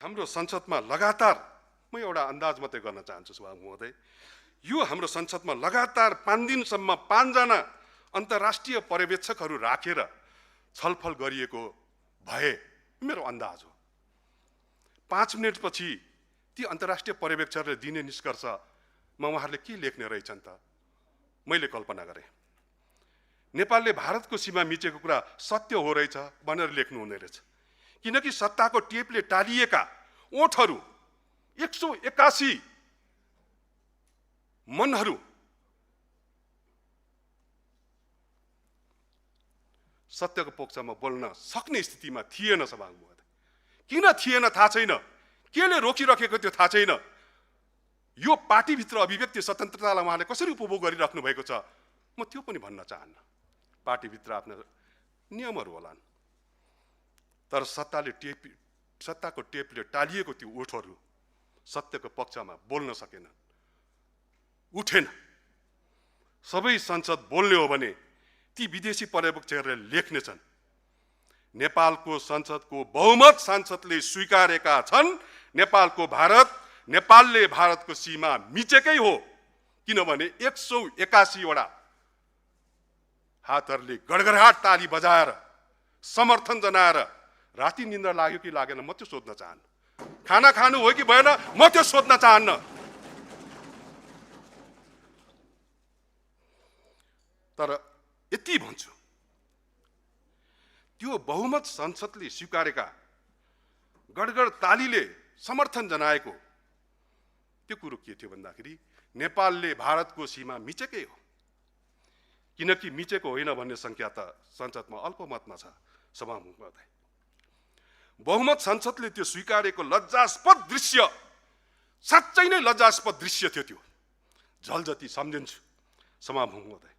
हाम्रो संसदमा लगातार म एउटा अंदाज मात्रै गर्न चाहन्छु सभामुख महोदय, यो हाम्रो संसदमा लगातार 5 दिनसम्म 5 जना अन्तर्राष्ट्रिय पर्यवेक्षकहरू राखेर छलफल गरिएको भए मेरो अंदाज हो 5 मिनेटपछि ती अन्तर्राष्ट्रिय पर्यवेक्षकहरूले दिने निष्कर्षमा उहाँहरूले के लेख्ने रहेछन् त मैले कल्पना गरेँ। नेपालले भारतको सीमा मिचेको कुरा सत्य हो रहेछ भनेर लेख्नु हुँदै रहेछ, किनकि सत्ताको टेपले टालिएका ओठहरू 181 मनहरू सत्यको पक्षमा बोल्न सक्ने स्थितिमा थिएन सभामुख महोदय। किन थिएन थाहा छैन, केले रोकिराखेको त्यो थाहा छैन। यो पार्टीभित्र अभिव्यक्ति स्वतन्त्रतालाई उहाँले कसरी उपभोग गरिराख्नु भएको छ म त्यो पनि भन्न चाहन्न। पार्टीभित्र आफ्ना नियमहरू होलान्, तर सत्ताको टेपले टालिएको त्यो ओठहरू सत्यको पक्षमा बोल्न सकेन, उठेन। सबै संसद बोल्ने हो भने ती विदेशी पर्यवेक्षकहरूले लेख्नेछन् नेपालको संसदको बहुमत सांसदले स्वीकारेका छन् नेपालले भारतको सीमा मिचेकै हो, किनभने 181 वटा हातहरूले गडगडाट ताली बजाएर समर्थन जनाएर राति निन्द्रा लाग्यो कि लागेन म त्यो सोध्न चाहन्न। खाना खानु हो कि भएन म त्यो सोध्न चाहन्न। तर यति भन्छु, त्यो बहुमत संसदले स्वीकारेका गडगड तालीले समर्थन जनाएको त्यो कुरो के थियो भन्दाखेरि नेपालले भारतको सीमा मिचेकै हो, किनकि मिचेको होइन भन्ने संख्या त संसदमा अल्पमतमा छ सभामुख महोदय। बहुमत संसदले त्यो स्वीकारेको लज्जास्पद दृश्य साँच्चै नै लज्जास्पद दृश्य थियो। त्यो झलजति सम्झिन्छु सभामुख महोदय।